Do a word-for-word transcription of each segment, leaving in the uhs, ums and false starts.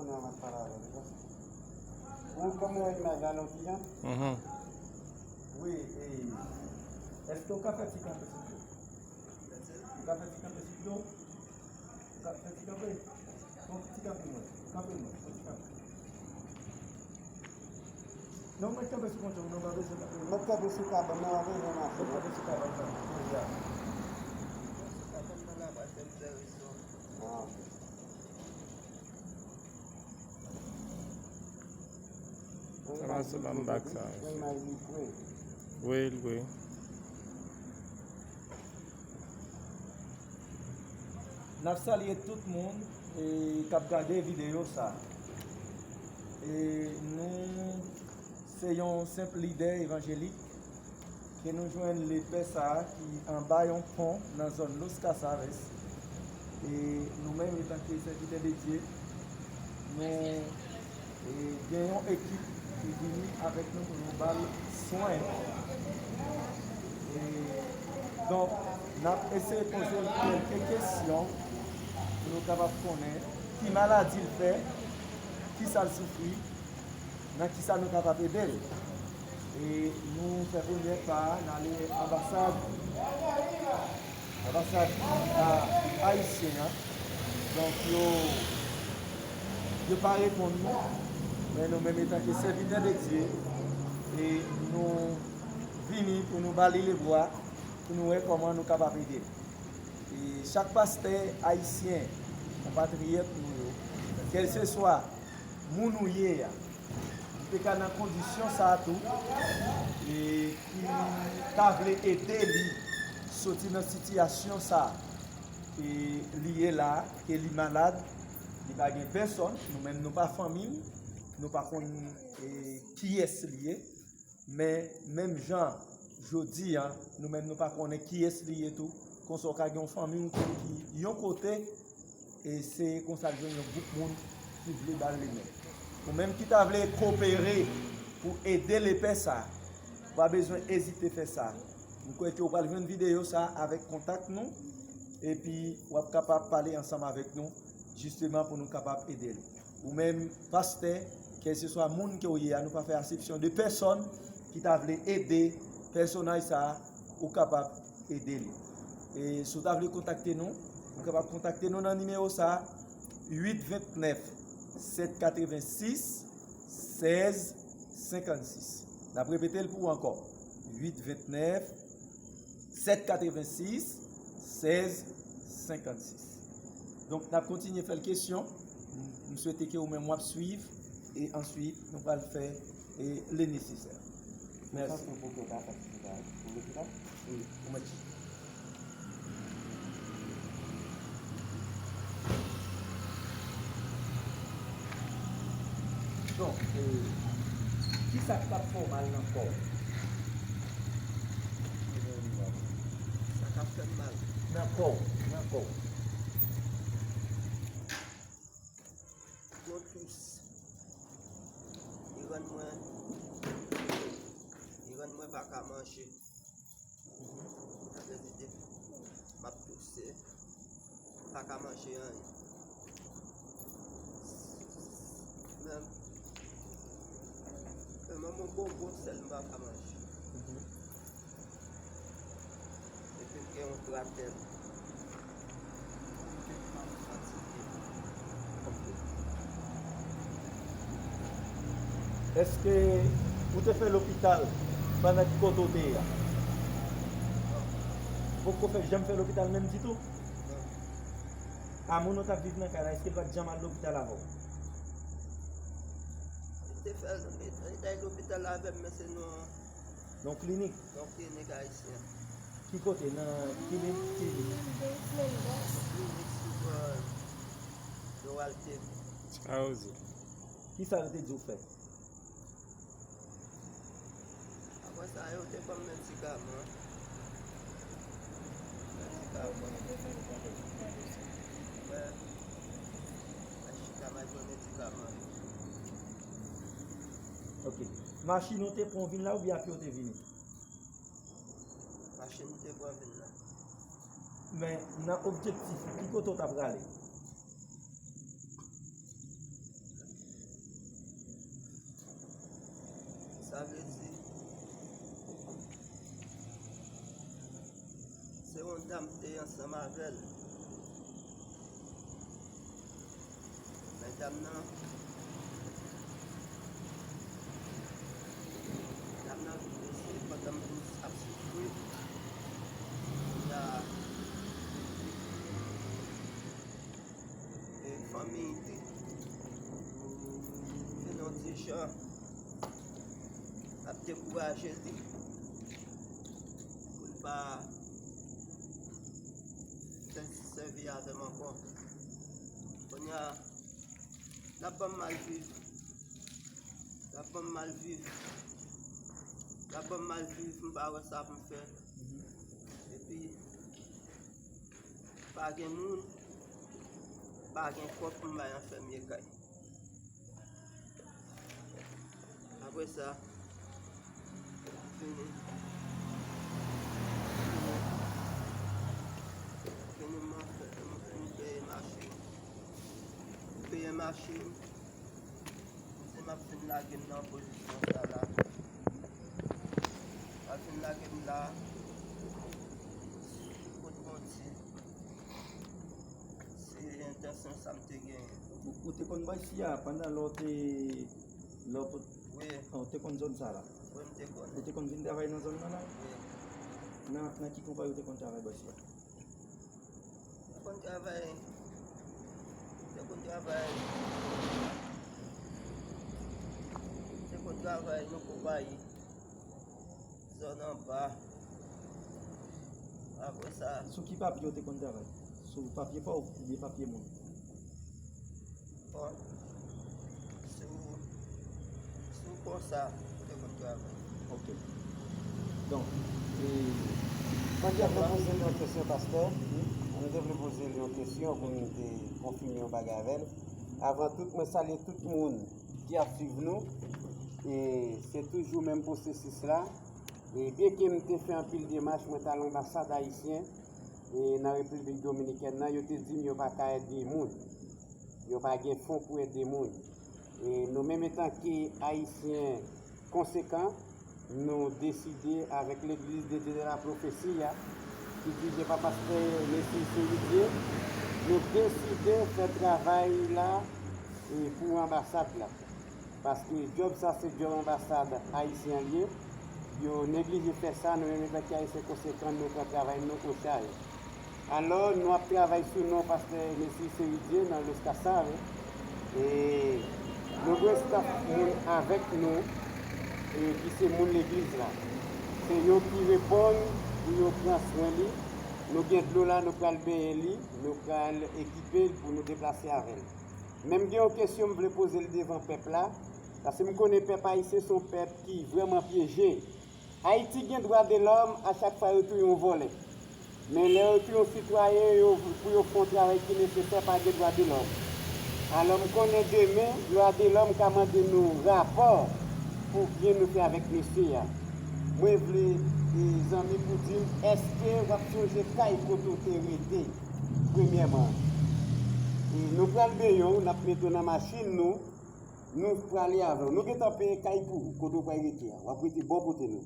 Non, m ap pale avè l, ou konprann? Ou konn wè imaj la nan ti jan? Mhm. Wi, e, èske w ka fè ti kanpe sou pye w? Ou ka fè ti kanpe sou pye w? Ou ka fè ti kanpe? Fè yon ti kanpe mwen. Kanpe mwen. Fè ti kanpe. Non, mwen kanpe sou kontwòl, non, pa bezwen kanpe. Mwen kanpe sou kabann nan, pa bezwen mache. Mwen kanpe sou kabann nan. Kounye a. Sou kabann nan la, pa fè m fè rezon. Ah. Sa va sou bambak sa. Wi, l vre. N ap salye tout moun, e, k ap gade videyo sa. E, nou se yon senp lidè evanjelik ke nou jwenn lepè sa a ki anba yon pon nan zòn Los Casares. E nou menm, etanke sèvitè de Dye, nou, e, gen yon ekip ki vini avèk nou pou nou ba l swen. E, donk, n ap eseye poze l kèlke kesyon pou nou kapab konnen ki maladi l fè, ki sa l soufri, nan ki sa nou kapab ede l. E nou fè premyè pa a, n ale anbasad, anbasad a, ayisyen an. Donk, yo, yo pa reponn nou, men nou menm, etanke sèvitè de Dye, e nou vini pou nou ba li lebra, pou nou wè kòman nou kapab ede l. E chak pastè ayisyen, konpatriyòt nou yo, kèlseswa moun ou ye a, ou te ka nan kondisyon sa a tou, e ki ta vle ede li soti nan sitiyasyon sa a, e li ye la, ke li malad, li pa gen pèsòn, nou menm nou pa fanmi l, nou pa konn, e, kiyès li ye. Men, menm jan, jodi a, nou menm nou pa konnen kiyès li ye tou. Konsa w ka gen yon fanmi w ki yon kote, e se konsa l jwenn yon gwoup moun ki vle ba l limen. Ou menm ki ta vle kopere pou ede lepè sa, pa bezwen ezite fè sa. M kwè ke w pral jwenn videyo sa avèk kontak nou, epi w ap kapab pale ansanm avèk nou, jisteman pou nou kapab ede l. Ou menm, pastè, kèlseswa moun ke w ye a, nou pa fè asepsyon de pèsòn ki ta vle ede pèsonaj sa a, ou kapab ede li. E si w ta vle kontakte nou, ou kapab kontakte nou nan nimewo sa a, uit vennèf, sèt katrevensis, sèz senkannsis. N ap repete l pou ou ankò, uit vennèf, sèt katrevensis, sèz senkannsis. Donk, n ap kontinye fè l kesyon. M, m swete ke ou menm w ap swiv, e answit, nou pral fè, e, le nesesè. Mèsi. Sa se pou ke w ta fè ti bagay pou lopital? Wi, ou mèt. Donk, e, kisa k t ap fè w mal nan kò w? Sa k ap fè m mal? Nan kò w, nan kò w. Yon tous. Li rann mwen, li rann mwen pa ka manje. Sa vle di depi m ap touse, m pa ka manje anyen. Menm, menm yon bonbon sèl m pa ka manje. Epi m gen yon gratèl. Èske ou te fè lopital pandan ki kote w te ye a? Poko fè, janm fè lopital menm ditou? A moun ou t ap viv nan kay la, èske l pa t janm al lopital avè w? Li te fè, li te al lopital avè m, men se nan yon klinik? Nan yon klinik ayisyen. Ki kote? Nan ki vil? Ki vil? Klinik sou, euh, Doral T V. Sa yo di. Kisa yo te di w fè? Apre sa, yo te ban m medikaman. Medikaman. Mwen, mwen chita m al pran medikaman. Ok. Machin ou te pran w vin la oubyen a pye w te vini? Machin m te pran vin la. Men, nan objektif ou, ki kote w t ap prale? M Te ansanm avè l. Men dam nan, dam nan vin blese pandan m vin ap soufri. Kounye a, e fanmi te vin yon ti jan ap dekouraje li pou l pa fè sèvi avè m ankò. Kounye a, l ap ban m mal viv. L ap ban m mal viv. L ap ban m mal viv, m pa wè sa pou m fè. Epi, pa gen moun, pa gen kòb pou m bay enfimye kay. Apre sa, fini. Fini, m ap fè, m, m peye machin. M peye machin. M di m ap fin lage m nan pozisyon sa la. M ap fin lage m la. Kot Bondye. Se entansyon sa m te genyen. Ou, ou te konn bòs isi a pandan lè w te, lè w pot-, Wi. An, ou te konn zòn sa la? Wi, m te konn. Ou te konn vin travay nan zòn nan la? Wi. Nan, nan ki konpayi ou te konn travay bòs isi a? M te konn travay, m te konn travay, m te konn travay nan konpayi. Zòn anba. Apre sa. Sou ki papye w te konn travay? Sou papye pa w oubyen papye moun? Bon. Sou, sou konsa, m te konn travay. Ok. Donk, e, Mwen te vle poze l yon kesyon, pastè. Mwen te vle poze l yon kesyon pou m te konfime yon bagay avè l. Avan tout, mwen salye tout moun ki ap swiv nou. E se toujou menm pwosesis la. E byenke m te fè anpil demach, mwen t al anbasad ayisyen, e nan Repiblik Dominikèn nan, yo te di m yo pa ka ede moun. Yo pa gen fon pou ede moun. E nou menm, etanke ayisyen konsekan, nou deside avèk Legliz de Dye de la Pwofesi a, ki dirije pa pastè Nessis Seridye, nou deside fè travay la, e, pou anbasad la. Paske djòb sa se djòb anbasad ayisyen an l ye. Yo neglije fè sa, nou menm etanke ayisyen konsekan, nou pran travay nou ochaj. Alò, nou ap travay sou non pastè Nessis Seridye nan Los Casaves. E nou gen yon staff moun avèk nou, e ki se moun legliz la. Se yo ki reponn pou yo pran swen li. Nou gen dlo la, nou pral benyen li, nou pral ekipe l pou nou deplase avè l. Men m gen yon kesyon m vle poze l devan pèp la, paske m konnen pèp ayisyen se yon pèp ki vrèman pyeje. Ayiti gen dwa de lòm a chak fwa yo touye yon vòlè. Men lè yo touye yon sitwayen, yo, pou yo fè yon travay ki nesesè, pa gen dwa de lòm. Alò, m konnen demen, dwa de lòm ka mande nou rapò pou byen nou fè avèk mesye a. Mwen vle, e, zanmi pou di m, èske w ap sonje kay kote w te rete? Premyèman, e, nou pral benyen w, n ap mete w nan machin nou, nou prale avè w. Nou gentan peye kay pou ou, kote w pral rete a. W ap rete bò kote nou.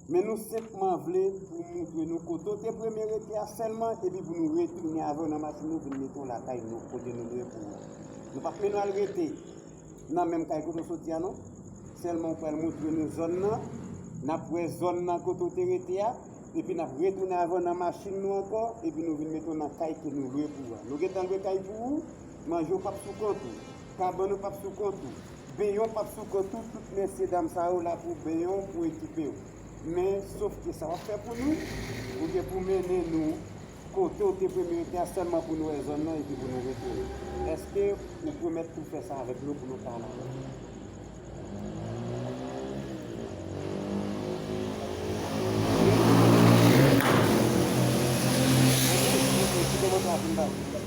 Men nou senpman vle pou w montre nou kote w te premye rete a sèlman, epi pou nou retounen avè w nan machin nou, vin mete w lakay nou, kote nou lwe pou ou a. Nou p ap mennen w al rete nan menm kay kote w soti a, non. Sèlman w pral montre nou zòn nan, n ap wè zòn nan kote w te rete a, epi n ap retounen avè w nan machin nou ankò, epi nou vin mete w nan kay ke nou lwe pou ou a. Nou gentan lwe kay pou ou, manje w p ap sou kont ou, kabann ou p ap sou kont ou, benyen w p ap sou kont ou, tout mesye dam sa yo la pou benyen w, pou ekipe w. Men, sof ke sa w ap fè pou nou, ou gen pou mennen nou kote w te premye rete a sèlman pou nou wè zòn nan epi pou nou retounen. Èske ou pwomèt pou fè sa avèk nou pou nou ta la?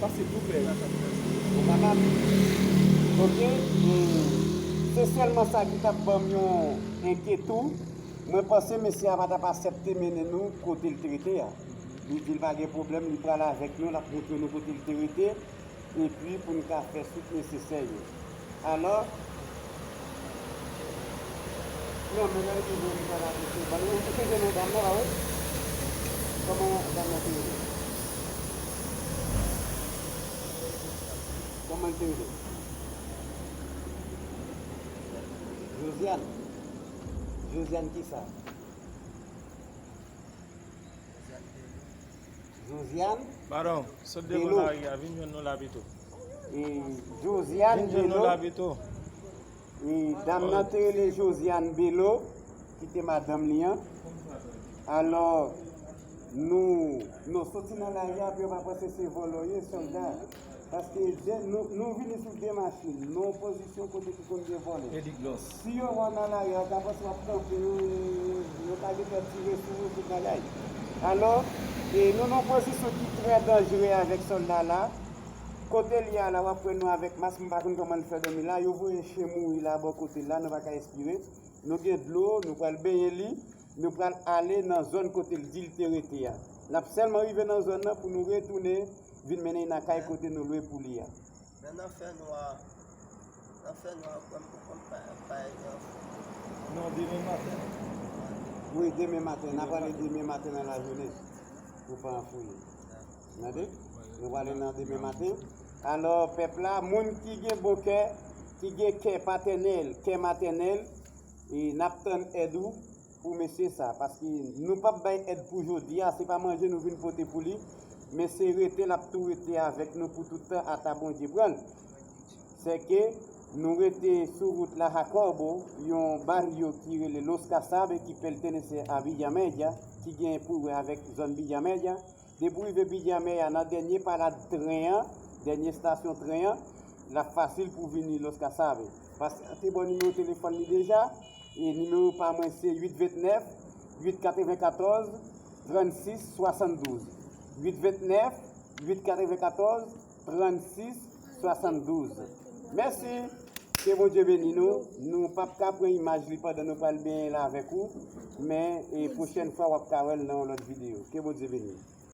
Pase tou klè. Ou kapab. Ok. E se sèlman sa ki t ap ban m yon enkyetid. Mwen panse mesye a pa t ap aksepte mennen nou kote l te rete a. Li di l pa gen pwoblèm, li pral avèk nou, l ap montre nou kote l te rete, epi pou n ka fè swit nesesè yo. Alò, non, men gade ki jan li pral avèk nou. Ban nou, nou te jwenn yon dam nan, pa vre? Kòman dam nan te rele? Kòman l te rele? Josiane. Josiane kisa? Josiane. Padon, sot devan Belo. Lari a, vin jwenn nou la pito. E Josiane Vin jwenn nou Belo. La pito. E dam nan te rele Josiane Belo, ki te madanm li an. Alò, nou, nou soti nan lari a, pou yo pa panse se vòlò ye, sòlda. Paske de, nou, nou vini sou de machin, nou an pozisyon kote ki konn gen vòlè. Si yo wè w nan lari a, yo ka panse w ap kanpe, yo, yo, yo ka gentan tire sou ou tout bagay. Alò, e nou nan pozisyon ki trè danjere avèk sòlda la. Kote l ye a la, w ap wè nou avèk mas, m pa konn kòman l fè dòmi la. Yo voye chen mouri la bò kote l la, nou pa ka espire. Nou gen dlo, nou pral benyen li, nou pral ale nan zòn kote l di l te rete a. N ap sèlman rive nan zòn nan pou nou retounen vin mennen l nan kay kote nou lwe pou li a. Men nan fènwa, nan fènwa, kwè m poko m pa, pa, Non, demen maten. Wi, demen maten. N ap ale demen maten nan lajounen. Pou pa anfouye. Tande? Nou prale nan demen maten. Alò, pèp la, moun ki gen bon kè, ki gen kè patènèl, kè matènèl, e n ap tann èd ou pou mesye sa. Paske nou p ap bay èd pou jodi a, se pa manje nou vin pote pou li, men se rete, l ap tou rete avèk nou pou tout tan, ata Bondye pran l. Sèke nou rete sou wout la Jacobo, yon baryo ki rele Los Casabe, ki pèltenese a Villa Media, ki gen pou wè avèk zòn Villa Media. Depi w rive Villa Media, nan dènye palad tren an, dènye estasyon tren an, l ap fasil pou w vini Los Casabe. Pastè a te ba w nimewo telefòn li deja, e nimewo pa mwen se uit vennèf, uit katrevenkatòz, trannsis swasanndouz. Uit vennèf, uit katrevenkatòz, trannsis swasanndouz. Mèsi. Ke Bondye beni nou. Nou p ap ka pran imaj li pandan nou pral benyen la avèk ou, men e pwochèn fwa w ap ka wè l nan yon lòt videyo. Ke Bondye beni nou.